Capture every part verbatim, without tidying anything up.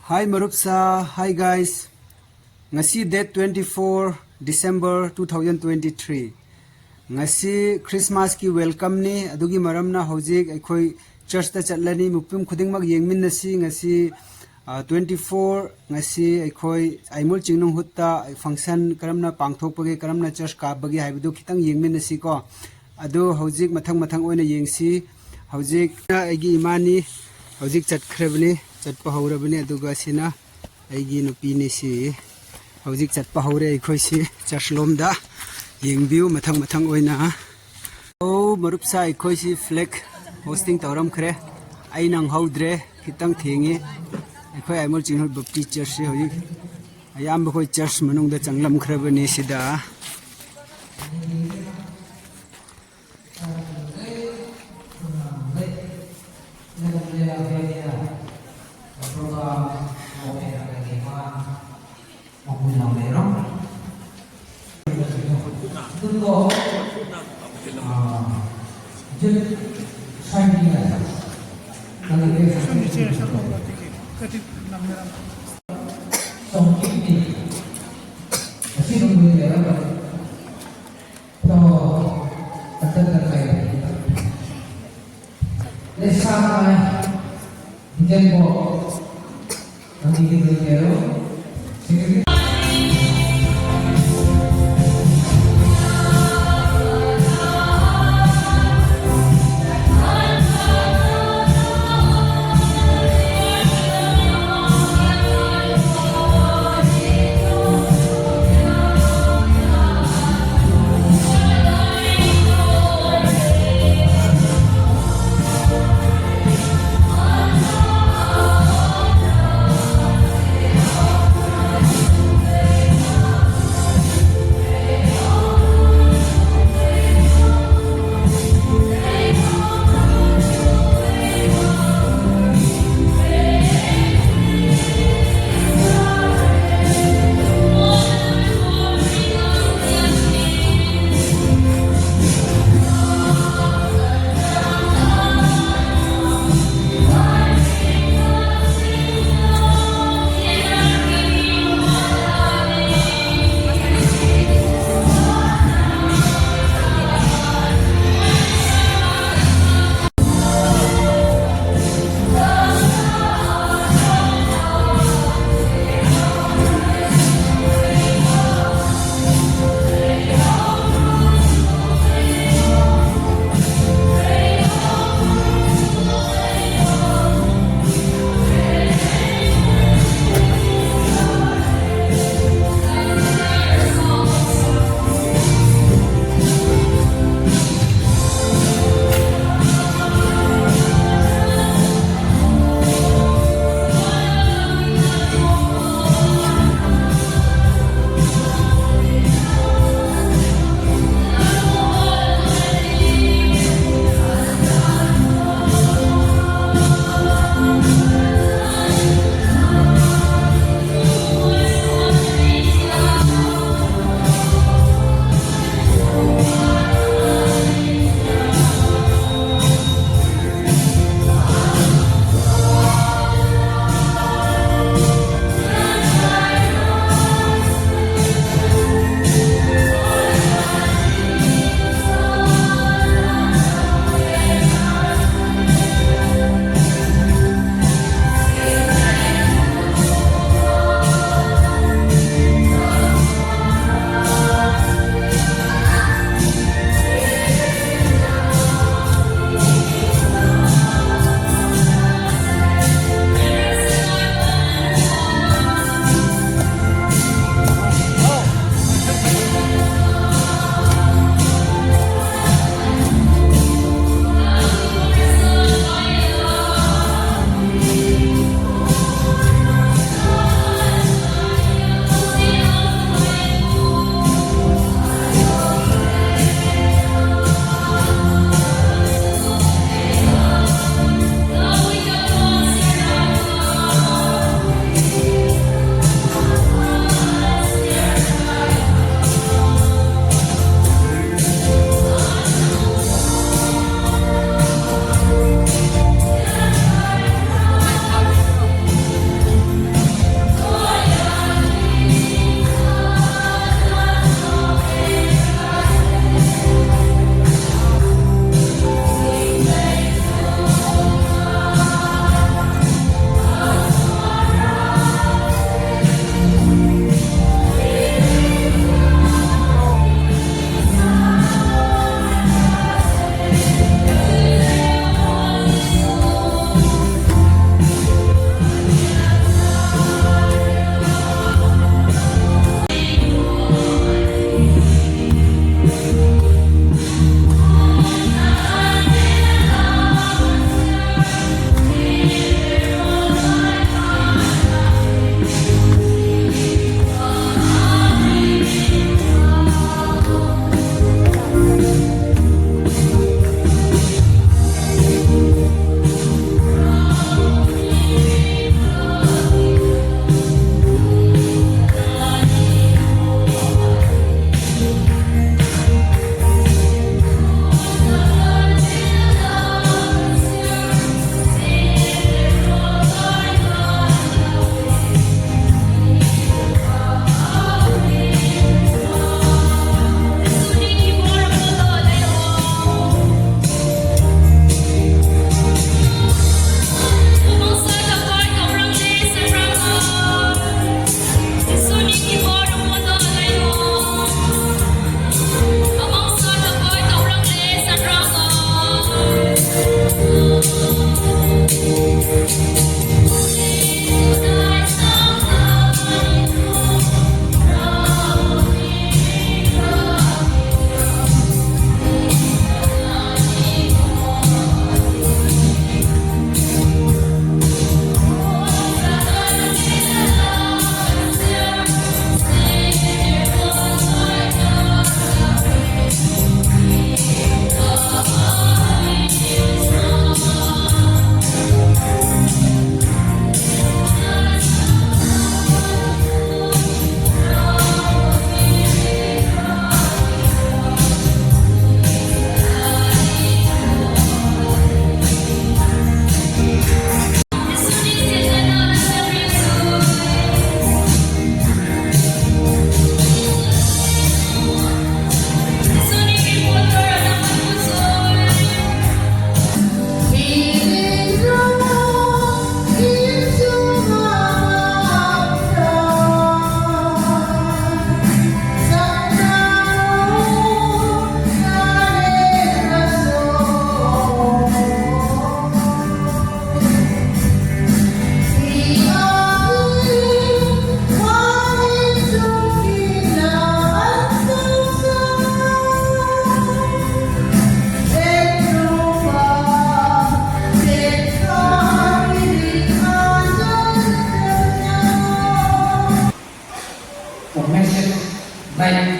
Hi ꯃꯔꯨꯞꯁꯥ, hi guys. ꯉꯁꯤ date twenty four December two thousand twenty three꯫ ꯉꯁꯤ Christmasꯀꯤ welcomeꯅꯤ꯫ ꯑꯗꯨꯒꯤ ꯃꯔꯝꯅ ꯍꯧꯖꯤꯛ ꯑꯩꯈꯣꯏ churchꯇ ꯆꯠꯂꯅꯤ꯫ ꯃꯤꯄꯨꯝ ꯈꯨꯗꯤꯡꯃꯛ ꯌꯦꯡꯃꯤꯟꯅꯁꯤ꯫ ꯉꯁꯤ twenty four, ꯉꯁꯤ ꯑꯩꯈꯣꯏ ꯑꯥꯏꯃꯣꯜ ꯆꯤꯡꯅꯨꯡ ꯍꯨꯠꯇ function ꯀꯔꯝꯅ ꯄꯥꯡꯊꯣꯛꯄꯒꯦ, ꯀꯔꯝꯅ church ꯀꯥꯕꯒꯦ ꯍꯥꯏꯕꯗꯨ ꯈꯤꯇꯪ ꯌꯦꯡꯃꯤꯟꯅꯁꯤꯀꯣ꯫ ꯑꯗꯨ ꯍꯧꯖꯤꯛ ꯃꯊꯪ ꯃꯊꯪ ꯑꯣꯏꯅ ꯌꯦꯡꯁꯤ꯫ ꯍꯧꯖꯤꯛ ꯑꯩꯒꯤ ꯏꯃꯥꯅꯤ꯫ ꯍꯧꯖꯤꯛ ꯆꯠꯈ꯭ꯔꯕꯅꯤ, ꯆꯠꯄ ꯍꯧꯔꯕꯅꯤ꯫ ꯑꯗꯨꯒ ꯁꯤꯅ ꯑꯩꯒꯤ ꯅꯨꯄꯤꯅꯤ꯫ ꯁꯤ ꯍꯧꯖꯤꯛ ꯆꯠꯄ ꯍꯧꯔꯦ꯫ ꯑꯩꯈꯣꯏꯁꯤ church ꯂꯣꯝꯗ ꯌꯦꯡꯕꯤꯌꯨ꯫ ꯃꯊꯪ ꯃꯊꯪ ꯑꯣꯏꯅ ꯑꯣ ꯃꯔꯨꯞꯁꯥ, ꯑꯩꯈꯣꯏꯁꯤ flag hoisting ꯇꯧꯔꯝꯈ꯭ꯔꯦ꯫ ꯑꯩ ꯅꯪꯍꯧꯗ꯭ꯔꯦ, ꯈꯤꯇꯪ ꯊꯦꯡꯉꯤ꯫ ꯑꯩꯈꯣꯏ ꯑꯥꯏꯃꯣꯜ ꯆꯤꯡꯅꯨꯡ ꯍꯨꯠ Baptist Churchꯁꯤ ꯍꯧꯖꯤꯛ ꯑꯌꯥꯝꯕ ꯑꯩꯈꯣꯏ church ꯃꯅꯨꯡꯗ ꯆꯪꯂꯝꯈ꯭ꯔꯕꯅꯤ꯫ ꯁꯤꯗ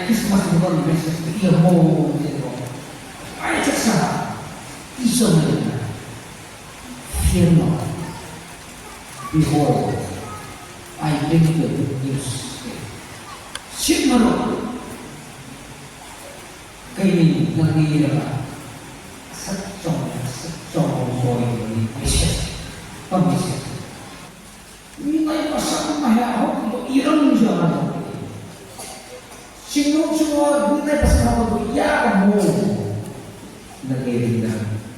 Christmas ꯒꯨꯝꯕ message ꯏꯔꯝꯃꯣ ꯍꯥꯏꯕ꯫ ꯑꯩ ꯆꯠꯁꯥ ꯏꯁꯣꯔꯅ, "Fear not, behold, I bring you good news." ꯁꯤꯠꯃꯔꯣ, ꯀꯩꯅꯤ ꯅꯪꯒꯤ ꯏꯔꯒ ꯑꯁꯠ ꯆꯥꯎꯅ, ꯑꯁꯠ ꯆꯥꯎꯅ ꯃꯣꯏꯒꯤ message, ꯃꯦꯁꯦꯖ꯫ ꯃꯤꯅ ꯃꯁꯛ ꯃꯌꯥ ꯍꯧꯈꯤꯕ ꯏꯔꯝꯖꯔꯒ ꯁꯤꯡꯅꯨ ꯆꯨꯋꯥ ꯃꯤꯅ ꯃꯁꯛ ꯍꯧꯈꯤꯕ ꯌꯥꯔꯝꯃꯣ꯫ ꯅꯒꯦꯔꯤꯅ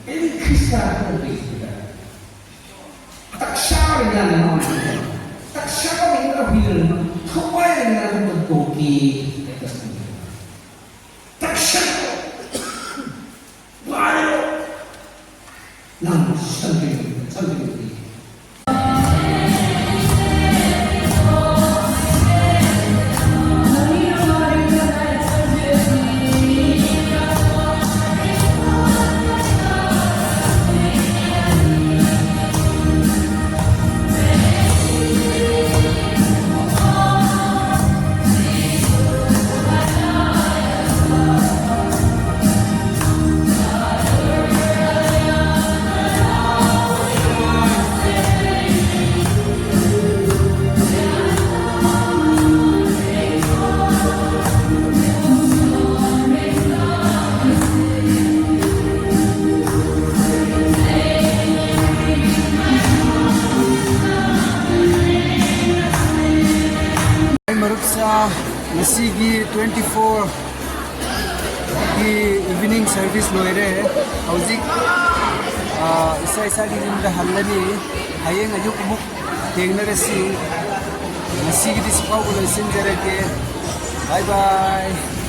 ꯑꯦꯅꯤ ꯈ꯭ꯔꯤꯁꯇ ꯍꯧꯈꯤꯕꯗ ꯇꯛꯁꯥꯔꯤꯅ ꯅꯃꯥꯏ ꯇꯛꯁꯥꯔꯤꯅ ꯍꯨꯏꯔꯅ ꯊꯧꯕꯥꯏꯔꯤꯅ ꯅꯪꯅ ꯗꯣꯀꯤ ꯍꯥꯏꯕꯁꯤꯅꯤ꯫ ꯇꯛꯁꯥꯔꯣ꯫ ꯅꯪ ꯆꯪꯗ꯭ꯔꯤꯉꯩꯗ, ꯆꯪꯗ꯭ꯔꯤꯉꯩꯗ꯫ ꯃꯔꯨꯞꯁꯥ, ꯉꯁꯤꯒꯤ twenty four ꯒꯤ evening service ꯂꯣꯏꯔꯦ꯫ ꯍꯧꯖꯤꯛ, ꯑ, ꯏꯁꯥ ꯏꯁꯥꯒꯤ ꯌꯨꯝꯗ ꯍꯜꯂꯅꯤ꯫ ꯍꯌꯦꯡ ꯑꯌꯨꯛ ꯑꯃꯨꯛ ꯊꯦꯡꯅꯔꯁꯤ꯫ ꯉꯁꯤꯒꯤꯗꯤ ꯁꯤꯐꯥꯎꯕ ꯂꯣꯏꯁꯤꯟꯖꯔꯒꯦ꯫ Bye bye꯫